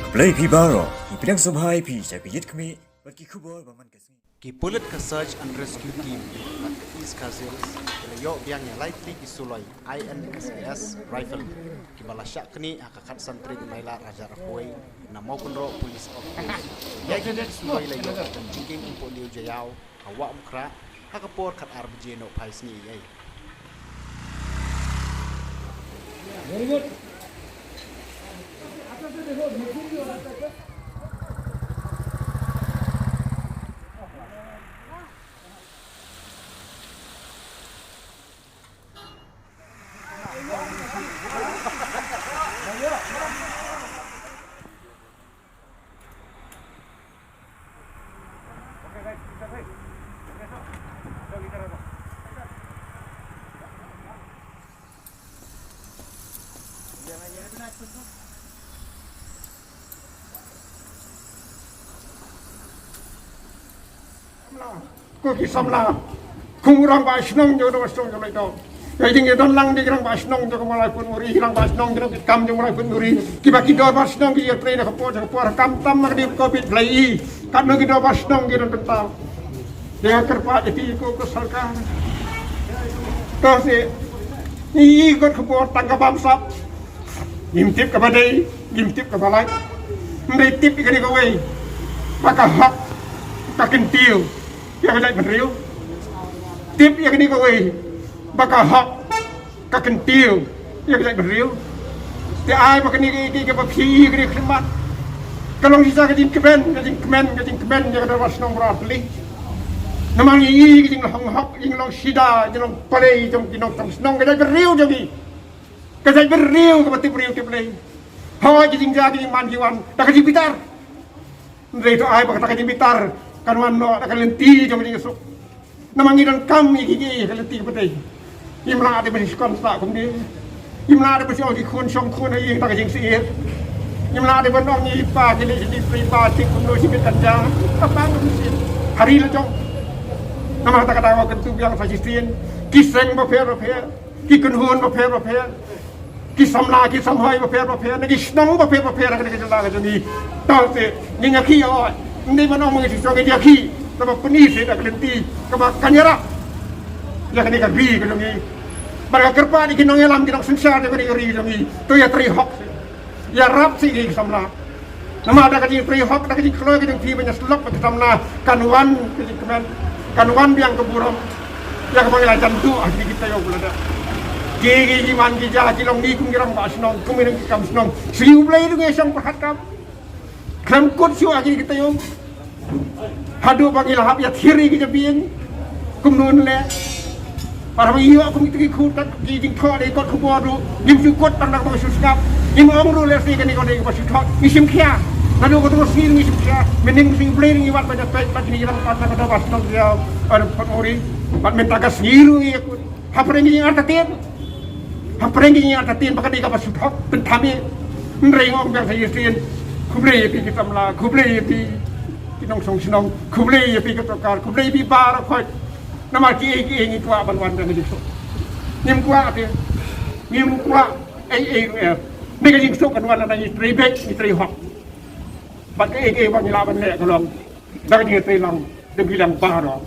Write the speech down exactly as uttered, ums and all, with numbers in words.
Blei phi baroh, ngi pdiang sngewbha ïa phi sha ka Ïit Khmih bad ki khubor ba man ka sngi. Ki pulit ka Search and Rescue Team bad ka East Khasi Hills ki la ïoh biang ïa lai tylli ki suloi I N S A S rifle kiba la shah knieh ha ka khatsan tarik Nailar arhajar arphew wei na Mawkynroh Police Outpost. Ïa kine ki suloi la ïoh da ka jingkieng u Pohliew Jaiaw ha Wah Umkhrah ha ka por khatar baje nohphai sngi eiei. Ko ki samla, kum u rangbah shnong jong u rangbah shnong jong u Laitdom. Ïa jingïadon lang jong ki rangbah shnong jong ka Mawlai Putmuri, ki rangbah shnong jong ki kam jong u Mawlai Putmuri, kiba ki dorbar shnong ki ïatrei na ka por sha ka por, khamtam ha ka dei ka Covid, Blei i katno ki dorbar shnong ki don bynta. Ïa kyrpad ïa phi ko ka sorkar. To seh ngi i kot khubor tang ka bamsap. Ngim tip kaba dei, ngim tip kaba lait. Hynrei tip ïa kane kawei, ba ka hok ka kyntiew ïa ka jaitbynriew. Tip ïa kane kawei, ba ka hok ka kyntiew ïa ka jaitbynriew. Te ai ba kane ka, ka, kaba phi ïa kane ka khyndiat ka long shisha ka jingkmen, ka jingkmen, ka jingkmen ïa ka dorbar shnong baroh artylli. Namar ngi i ka jinglong hok, jinglong shida, jinglong pale jong ki nongshong shnong ka jaitbynriew jong ngi. Ka jaitbynriew kaba tip briew tip Blei. Hooid, ki jingjia ki jingman ki wan da ka jingbitar. Hynrei to ai ba kata ka jingbitar kan wan noh da ka lynti jong ka jingsuk. Namar ngi donkam ïa ki, ïa ka lynti kaba dei. Ngim lah de ban shkon sah kumne. Ngim lah de ban shong ki khun shong khun ha ïing da ka jingsyier. Ngim lah de ban ong ïa i pa ki leit sha dih pyrshah i pa tip kumno shibit kan jia. Kata ka mynsiem ha ri la jong. Namar kata ka daw kyntu biang sa shisien ki seng bapher bapher. Ki kynhun bapher bapher, ki samla ki samhoi bapher bapher, na ki shnong bapher bapher ha kane ka jylla ka jong ngi. To seh ngin ïakhih ïa ot, ym dei ban ong ma ngi shisha ngin ïakhih, kaba pyni seh da ka lynti kaba kan ïarap ïa kane ka ri ka jong ngi. Bad nga kyrpad ïa ki nongïalam ki nongsynshar jong kane ka ri ka jong ngi, to ïatrei hok seh. Ïarap seh ïa ki samla. Namar da ka jingtrei hok, da ka jingkloi ka jong phi ban ïasyllok bad ki samla, kan wan ka jingkmen, kan wan biang ka burom ïa kaba ngi la jan duh ha kine ki taïew ba la dep. Ki, ki, ki man ki jia ki long ngi kum ki rangbah shnong, kum ki nongtrei kam shnong. Sha U Blei ruh ngi shong pyrkhat kam. Khlem kut shuh ha kine ki taïew. Haduh ba ngi la hap ïathir ïa ki jabieng. Kumno ngi leh? Para ba ïoh kum kita ki khun kat ki jingthoh da ki kot khubor ruh ngim shu kut tang da kaba shu sngap. Ngim ong ruh lehse kane ka dei kaba shu thoh, ngi shim khia. Naduh kato ka sngi ngi shim khia. Mynhynnin ka sngi U Blei ngi wad ban ïa peit bad kine ki rangbah na ka dorbar shnong ïa, ïa Putmuri. Bad mynta ka sngi ruh ngi ïa kut. Hapdeng ki jingartatien. Hapdeng ki jingartatien ba ka dei kaba shu thoh pynthame. Hynrei nga ong biang sa shisien. Khublei ïa phi ki samla, khublei ïa phi ki nongshong shnong, khublei ïa phi ka sorkar, khublei ïa phi baroh khoit. Namar kiei kiei ngi kwah ban wan da ka jingsuk. Ngim kwah te, ngim kwah ei ei ruh eh. Ngi ka jingsuk kan wan lada ngi trei beit, ngi trei hok. Bad kiei kiei ba ngi lah ban leh ka long da ka jingtrei lang, da ka jingtrei lang baroh.